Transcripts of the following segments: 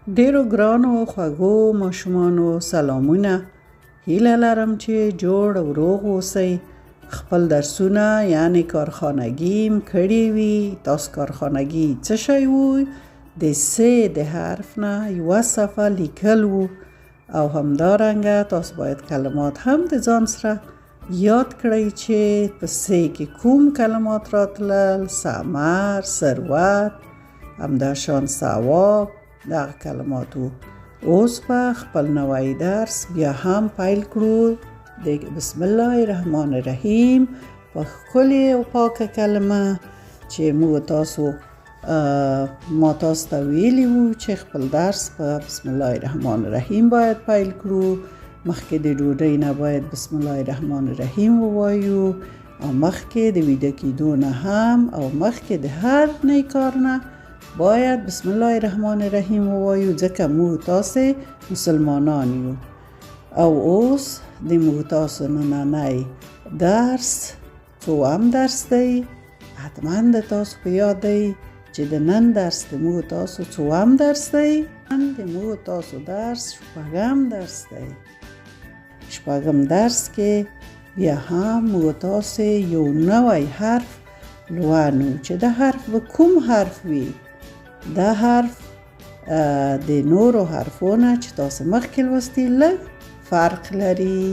ډېرو ګرانو خوږو ماشومانو سلامونه. هیله لرم چې جوړ او روغ اوسئ. خپل درسونه یعنی کارخانګي م کړي وي. تاسو کارخانګي څه شی وو؟ د س د حرف نه یوه صفحه لیکل وو، او همدارنګه تاسو باید کلمات هم د ځان سره یاد کړئ چې په س کې کوم کلمات راتلل: ثمر، ثروت، همداشان ثواب، دغه کلمات وو. اوس به خپل نوی درس بیا هم پیل کړو د بسم الله الرحمن الرحیم په ښکلې او پاکه کلمه چې موږ تاسو ما تاسو ته ویلي وو چې خپل درس په بسم الله الرحمن الرحیم باید پیل کړو. مخکې د ډوډۍ نه باید بسم الله الرحمن الرحیم ووایو، او مخکې د ویده کېدو نه هم، او مخکې د هر نیک کار نه باید بسم الله الرحمن الرحیم ووایو، ځکه موږ تاسې مسلمانان یو. او اوس د موږ تاسو نننی درس څوم درس دی؟ حتما د تاسو په یاد دی چې د نن درس د موږ تاسو څوم درس دی؟ نن د موږ تاسو درس شپږم درس دی. شپږم درس کې بیا هم موږ تاسو یو نوی حرف لولو چې دا حرف به کوم حرف وي؟ دا حرف د نورو حرفونه چې تاسو مخکې لوستي لږ فرق لري.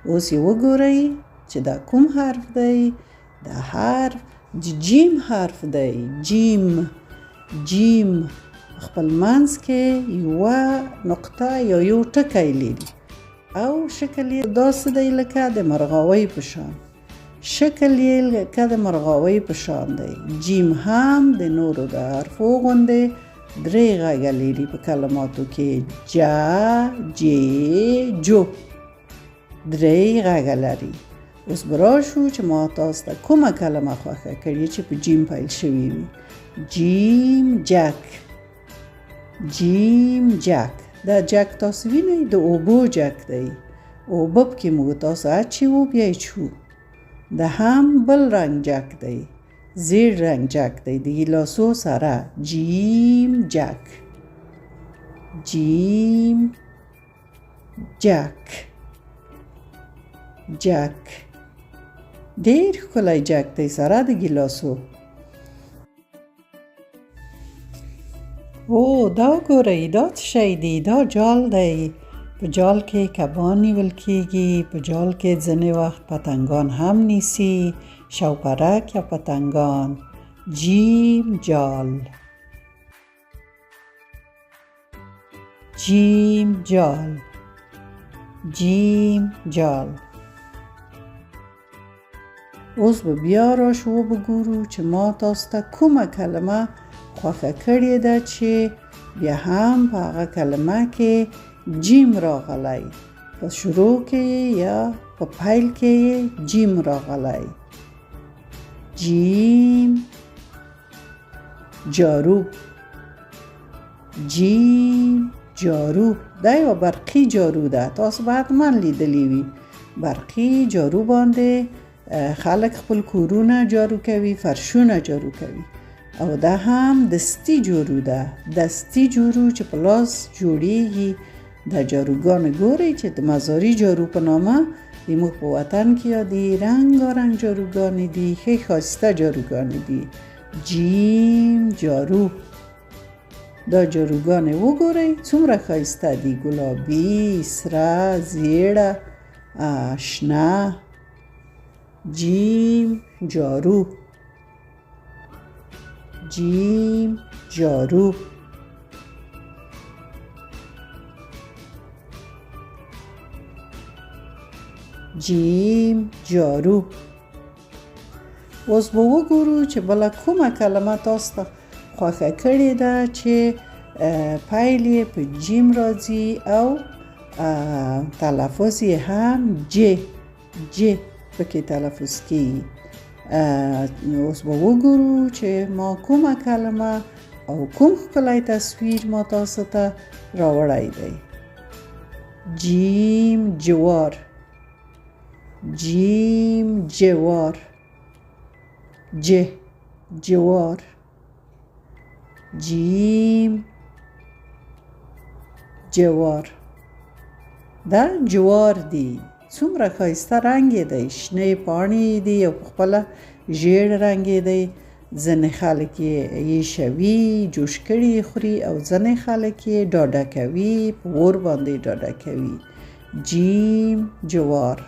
اوس یې وګورئ چې دا کوم حرف دی؟ دا حرف د جیم حرف دی. جیم، جیم خپل منځ کې یوه نقطه یا یو ټکی لري، او شکل یې داسې دی لکه د مرغاوۍ په شان. شکل یې لکه د مرغاوۍ په شان دی. جیم هم د نورو د حرفو غوندې درې غږه لري په کلماتو کې: جا، جې، جو، درې غږه لري. اوس به راشو چې ما تاسو ته کومه کلمه خوښه کړې چې په جیم پیل شوې وي. جیم جک، جیم جک. دا جک تاسو وینئ د اوبو جک دی. اوبه پکې موږ تاسو اچوو بیا یې څښو. دا هم بل رنګ جک دی، زیړ رنګ جک دی د ګیلاسو سره. جیم جک، جیم جک، جک. ډېر ښکلی جک دی سره د ګیلاسو. او دا ګورئ، دا څه شی دی؟ دا جال دی. په جال کې کبان نیول کیږي. په جال کې ځینې وخت پتنګان هم نیسي، شوپرک یا پتنګان. جیم جال، جیم جال، جیم جال. اوس به بیا راشو وګورو چې ما تاسو ته کومه کلمه خوښه کړې ده چې بیا هم په هغه کلمه کې جیم راغلی، په شروع کې یا په پیل کې جیم راغلی. جیم جارو، جیم جارو. دا یوه برقي جارو ده، تاسو به حتما لیدلی وي. برقي جارو باندې خلک خپل کورونه جارو کوي، فرشونه جارو کوي. او دا هم دستي جارو ده، دستي جارو چې په لاس جوړیږي. دا جاروګانې ګورئ چې د مزاري جارو په نامه د موږ په وطن کې یادي، رنګارنګ جاروګانې دي، ښې ښایسته جاروګانې دي. جیم جارو. دا جاروګانې وګورئ څومره ښایسته دي، ګلابي، سره، زیړه، شنه. جیم جارو، جیم جارو. جیم جارو. اوس به وګورو چې بله کومه کلمه تاسو ته خوښه کړې ده چې پیل یې په جیم راځي او تلفظ یې هم ج، ج پکې تلفظ کیږي. اوس به وګورو چې ما کومه کلمه او کوم ښکلی تصویر ما تاسو ته راوړی دی. جیم جوار، جیم جوار، ج جوار، جیم جوار. دا جوار دي، څومره ښایسته رنګ یې دی، شنې پاڼې یې دي او په خپله ژیړ رنګ یې دی. ځینې خلک یې یشوي، جوش کړي یې خوري، او ځینې خلک یې ډاډه کوي، په اور باندې ډاډه کوي. جیم جوار،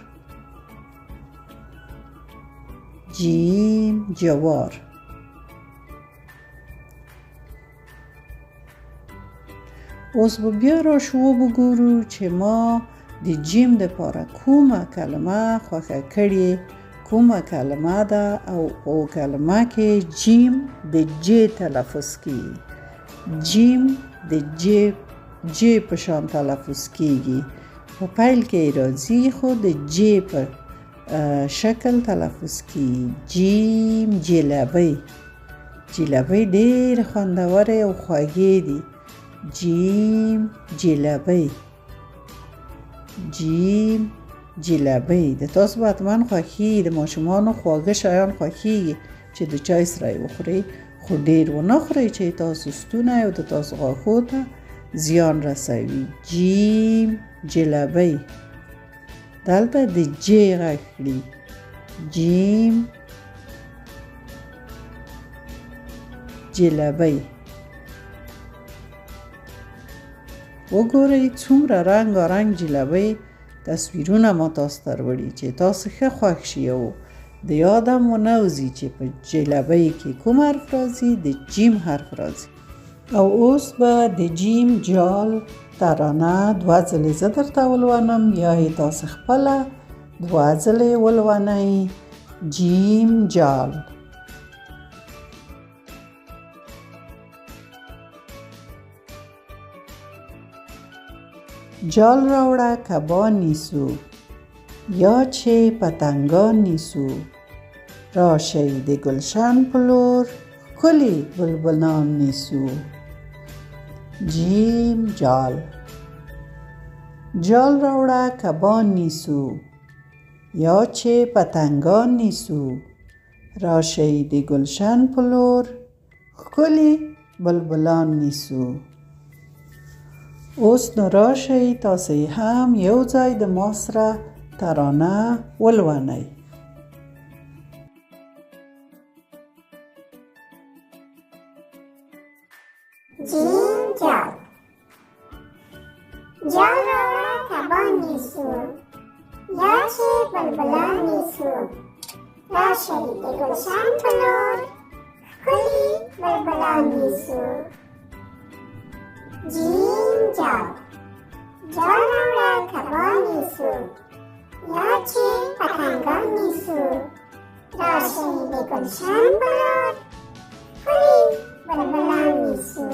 جیم جوار. اوس به بیا راشو وګورو چې ما د جیم دپاره کومه کلمه خوښه کړې، کومه کلمه ده، او په کلمه کې جیم د جې تلفظ کیږي. جیم د جې جې په شان تلفظ کیږي، په پیل کې راځي خو د جې په شکل تلفظ کیږي. جیم جلبۍ. جلبۍ ډېرې خوندورې او خوږې دي. جیم جلبۍ، جیم جلبۍ. د تاسو به حتما خوښیږي، د ماشومانو خواږه شیان خوښیږي چې د چای سره یې وخورئ، خو ډېر ونه خورئ چې تاسو ستونی او د تاسو غاښو ته زیان رسوي. جیم جلبۍ، دلته د جې غږ کړي. جیم جلبۍ. وګورئ څومره رنګارنګ جلبۍ تصویرونه ما تاسو ته راوړي چې تاسو ښه خوښ شي او د یاده مو نه وځي چې په جلبۍ کې کوم حرف راځي، د جیم حرف راځي. او اوس به د جیم جال ترانه دوه ځلې زه درته ولولم، یا یې تاسو خپله دوه ځلې ولولئ. جیم جال. جال راوړه کبان نیسو، یا چې پتنګان نیسو، راشئ د ګلشن په لور ښکلي بلبلان نیسو. جیم جال. جال راوړه کبان نیسو، یا چې پتنګان نیسو، راشئ د ګلشن په لور ښکلي بلبلان نیسو. اوس نو راشئ تاسو هم یو ځای د ما سره ترانه ولولئ. جیم جال. جال راوړه کبان نیسو، یا چې بلبلان نیسو، راشئ د ګلشن په لور ښکلي بلبلان نیسو. جیم جال. جال راوړه کبان نیسو، یا چې پتنګان نیسو، راشئ د ګلشن په لور ښکلي بلبلان نیسو.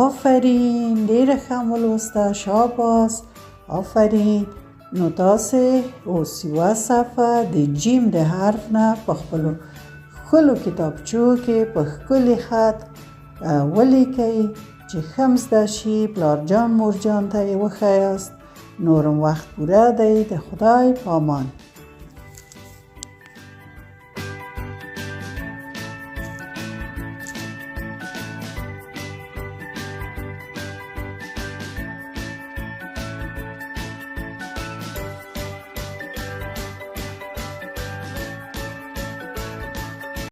آفرین، ډېره ښه مو ولوسته، شاباس، آفرین. نو تاسې اوس یوه صفحه د جیم د حرف نه په خپلو ښکلو کتابچو کې په ښکلي خط ولیکئ چې ښه زده شي، پلار جان مور جان ته یې وښیاست. نورم وخت پوره دی، د خدای پامان.